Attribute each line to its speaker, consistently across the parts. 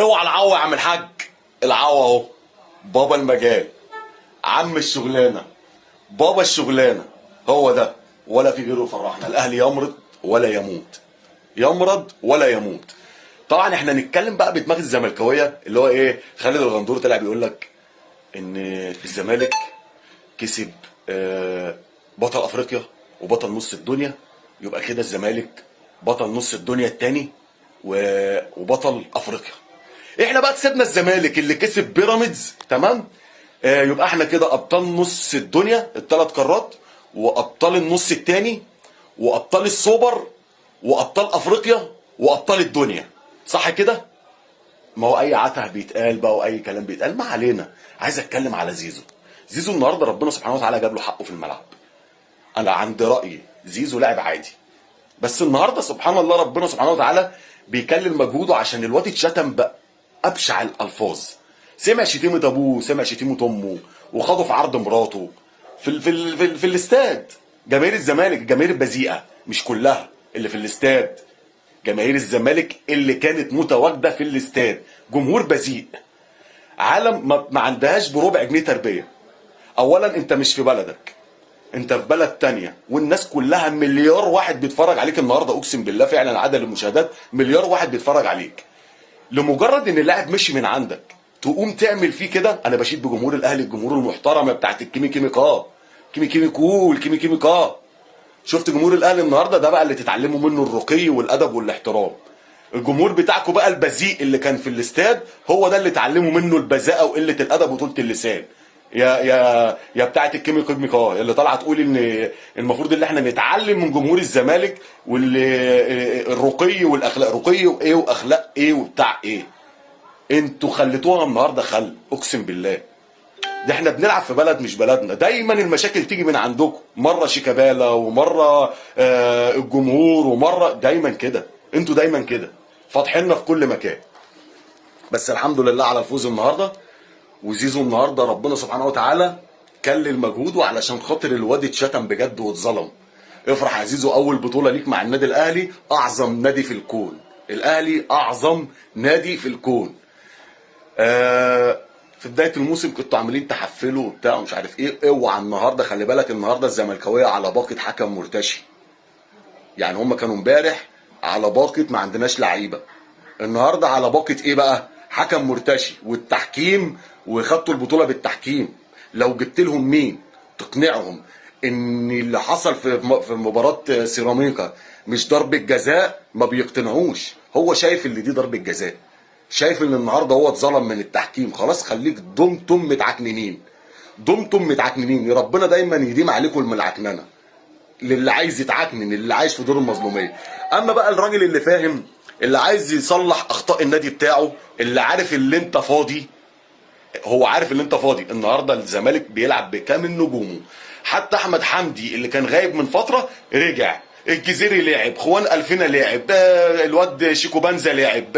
Speaker 1: اوعى العوه يا عم الحاج. العوه اهو، بابا المجال، عم الشغلانة، بابا الشغلانة، هو ده، ولا في غيره فرحنا. الاهلي يمرض ولا يموت، يمرض ولا يموت. طبعا احنا نتكلم بقى بدماغ الزملكاويه، اللي هو ايه، خالد الغندور طلع بيقول لك ان الزمالك كسب بطل افريقيا وبطل نص الدنيا، يبقى كده الزمالك بطل نص الدنيا التاني وبطل افريقيا. احنا بقى كسبنا الزمالك اللي كسب بيراميدز، تمام؟ يبقى احنا كده ابطال نص الدنيا الثلاث قارات، وابطال النص التاني، وابطال السوبر، وابطال افريقيا، وابطال الدنيا، صح كده؟ ما هو اي عته بيتقال بقى واي كلام بيتقال، ما علينا. عايز اتكلم على زيزو. زيزو النهارده ربنا سبحانه وتعالى جاب له حقه في الملعب. انا عند رايي زيزو لاعب عادي، بس النهارده سبحان الله ربنا سبحانه وتعالى بيكلل مجهوده، عشان الواد اتشتم بابشع الالفاظ. سمع شتيمه ابوه، سمع شتيمه امه، وخده في عرض مراته في ال في ال في, ال في الاستاد. جماهير الزمالك، الجماهير البذيئه مش كلها اللي في الاستاد، جماهير الزمالك اللي كانت متواجدة في الاستاد جمهور بذيء، عالم ما عندهاش بربع جنيه تربيه. اولا انت مش في بلدك، انت في بلد تانية، والناس كلها مليار واحد بيتفرج عليك النهارده، اقسم بالله فعلا عدد المشاهدات مليار واحد بيتفرج عليك. لمجرد ان اللاعب مشي من عندك تقوم تعمل فيه كده. انا بشيد بجمهور الاهلي، الجمهور المحترم بتاعت الكيمي كيمي كا، كيمي كيمي cool، كيمي كيمي كا. شفت جمهور الاهلي النهارده ده بقى اللي تتعلموا منه الرقي والادب والاحترام. الجمهور بتاعكم بقى البذيء اللي كان في الاستاد هو ده اللي اتعلموا منه البذاءه وقلة الادب وطولة اللسان. يا بتاعه الكيمي كيمي كا اللي طالعه تقول ان المفروض ان احنا نتعلم من جمهور الزمالك واللي الرقي والاخلاق، رقي وايه واخلاق ايه وبتاع ايه. انتوا خليتوها النهارده خل، اقسم بالله. ده احنا بنلعب في بلد مش بلدنا، دايما المشاكل تيجي من عندكم، مرة شيكابالا ومرة الجمهور، ومرة دايما كده، انتوا دايما كده فاتحيننا في كل مكان. بس الحمد لله على الفوز النهارده. وزيزو النهارده ربنا سبحانه وتعالى كلل مجهوده علشان خاطر الواد اتشتم بجد واتظلم. افرح يا زيزو، اول بطوله ليك مع النادي الاهلي، اعظم نادي في الكون. الاهلي اعظم نادي في الكون. في بداية الموسم كنتوا عاملين تحفلوا وبتاع ومش عارف ايه. اوعى النهارده، خلي بالك النهارده الزملكاويه على باقه حكم مرتشي. يعني هم كانوا امبارح على باقه ما عندناش لعيبة، النهارده على باقه ايه بقى؟ حكم مرتشي والتحكيم، وخدتوا البطولة بالتحكيم. لو جبت لهم مين تقنعهم ان اللي حصل في مباراة سيراميكا مش ضربه جزاء، ما بيقتنعوش. هو شايف ان دي ضربه جزاء، شايف ان النهارده هو اتظلم من التحكيم. خلاص خليك دمتم متعكننين، دمتم متعكننين. يا ربنا دايما يديم عليكم الملعكننه، للي عايز يتعكنن، اللي عايش في دور المظلوميه. اما بقى الراجل اللي فاهم، اللي عايز يصلح اخطاء النادي بتاعه، اللي عارف اللي انت فاضي، هو عارف ان انت فاضي. النهارده الزمالك بيلعب بكامل نجومه، حتى احمد حمدي اللي كان غايب من فترة رجع، الجزيري لعب، خوان الفينا لعب، الواد شيكو بانزا لعب،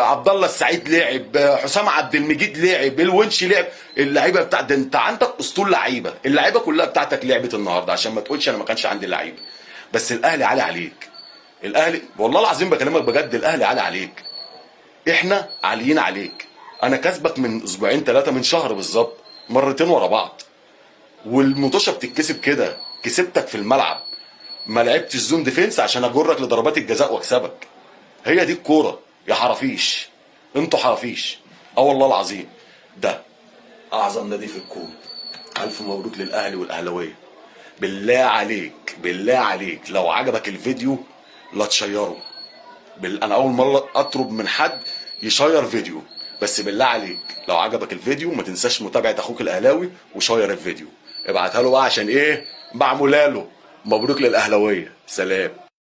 Speaker 1: عبد الله السعيد لعب، حسام عبد المجيد لعب، الونش لعب. اللعيبة بتاع ده، انت عندك اسطول لعيبة، اللعيبة كلها بتاعتك لعبت النهارده، عشان ما تقولش انا ما كانش عندي لعيبة. بس الاهلي عالي عليك، الاهلي والله العظيم بكلمك بجد، الاهلي عالي عليك، احنا عاليين عليك. انا كسبك من اسبوعين ثلاثة، من شهر بالظبط، مرتين ورا بعض، والمطوشه بتتكسب كده. كسبتك في الملعب، ما لعبتش zone defense عشان اجرك لضربات الجزاء واكسبك. هي دي الكورة يا حرافيش، انتوا حرافيش. اه والله العظيم ده اعظم نادي في الكون. الف مبروك للاهلي والاهلاويه. بالله عليك، بالله عليك لو عجبك الفيديو لا تشيره. انا اول مرة اطلب من حد يشير فيديو، بس بالله عليك لو عجبك الفيديو ما تنساش متابعه اخوك الاهلاوي وشير الفيديو، ابعتها له بقى عشان ايه؟ معمولة له. مبروك للاهلاويه، سلام.